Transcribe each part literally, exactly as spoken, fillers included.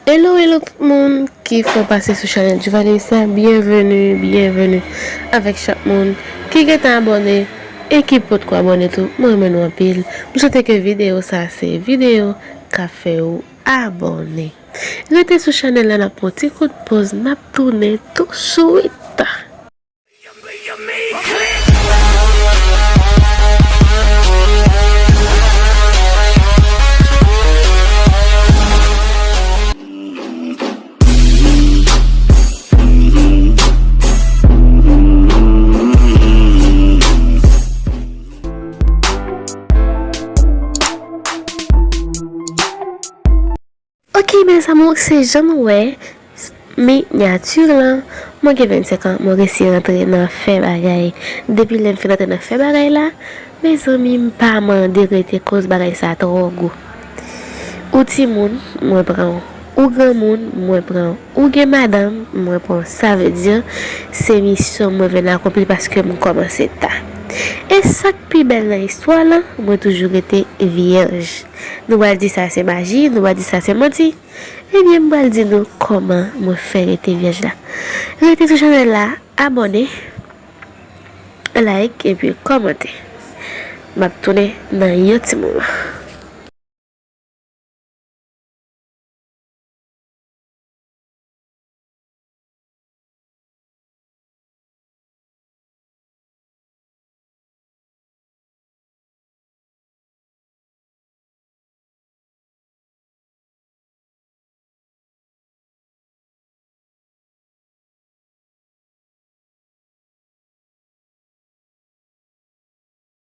Hello, hello tout moun ki fè pase sou chanèl Juvalis la. Byenveni, byenveni avèk chak moun ki gentan abòne e ki potko abòne tou. Mwen renmen nou anpil. M swete ke videyo sa se videyo k ap fè ou abòne. Rete sou chanèl la, n ap pran ti kout pòz, n ap tounen touswit. Ok, mes amours, se jan nou wè minyati lan. Mwen gen vennsenk an, mwen resi rantre nan fè bagay. Depi lè m fin rantre nan fè bagay la, mezanmi, m pa mande rete koz bagay sa twò gwo. Ou timoun, mwen pran ou. Ou granmoun, mwen pran ou. Ou gen madanm, mwen pran ou. Sa vle di, se misyon mwen vin akonpli paske m kòmanse ta. E sa k pi bèl nan istwa lan, mwen toujou rete vyèj. Nou pral di sa se maji, nou pral di sa se manti. Ebyen, m pral di nou kòman mwen fè rete vyèj la. Rete sou chanèl la, abòne, like epi kòmante. M ap tounen nan yon ti moman.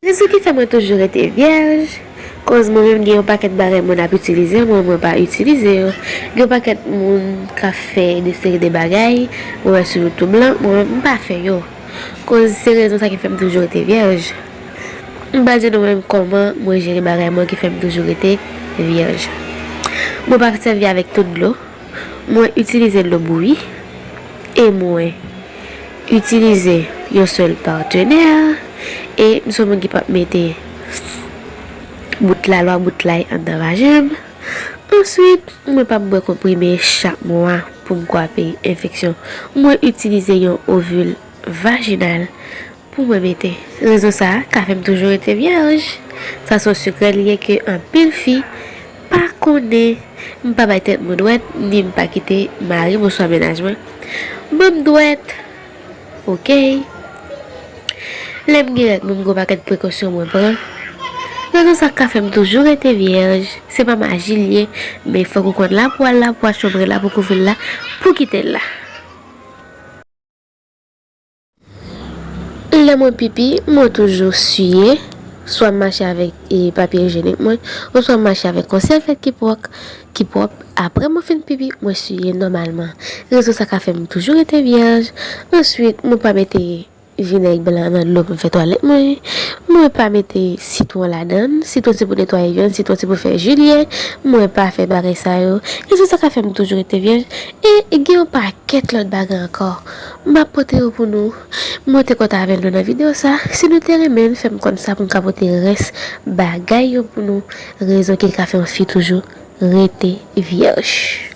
Rezon ki fè mwen toujou rete vyèj, koz mwen menm gen yon pakèt bagay moun ap itilize mwen, mwen pa itilize yo. Gen yon pakèt moun k ap fè de seri de bagay, mwen wè sou YouTube lan, mwen menm m pa fè yo. Koz se rezon sa ki fè m toujou rete vyèj. M pral di nou menm kòman mwen jere bagay mwen ki fè m toujou rete vyèj. Mwen pa sèvi avèk tout dlo. Mwen itilize dlo bouyi e mwen itilize yon sèl patenè e m se yon moun ki p ap mete bout lalwa, bout lay anndan vajen m. Answit, mwen p ap bwè konprime chak mwa pou m kwape enfeksyon. Mwen itilize yon ovil vajinal pou mwen mete. Rezon sa a ka fè m toujou rete vyèj. Sa se yon sekrè li ye ke anpil fi pa konnen. M pa bay tèt mwen dwèt, ni m pa kite mari m oswa mennaj mwen ban m dwèt. Oke? Lè m gen règ mwen, m gen yon pakèt prekosyon mwen pran. Rezon sa ka fè m toujou rete vyèj. Se pa maji li ye, men fòk ou konn lapwa, lapwa chonbre la pou kouvri l la, pou kite l la. Lè mwen pipi, mwen toujou siye, swa m mache avèk, e, papye ijyenik mwen, oswa m mache avèk yon sèvyèt ki pwòk, ki pwòp. Apre mwen fin pipi, mwen siye nòmalman. Rezon sa ka fè m toujou rete vyèj. Answit, mwen pa mete vinèg blan nan dlo pou m fè twalèt mwen. Mwen pa mete sitwon ladan l. Sitwon se pou netwaye vyann, sitwon se pou fè jilye. Mwen pa fè bagay sa yo. Rezon sa ka fè m toujou rete vyèj. E gen yon pakèt lòt bagay ankò. M ap pote yo pou nou. Mwen te kontan avè nou nan videyo sa. Si nou te renmen l, fè m konn sa pou m ka pote rès bagay yo pou nou. Rezon ki ka fè yon fi toujou rete vyèj.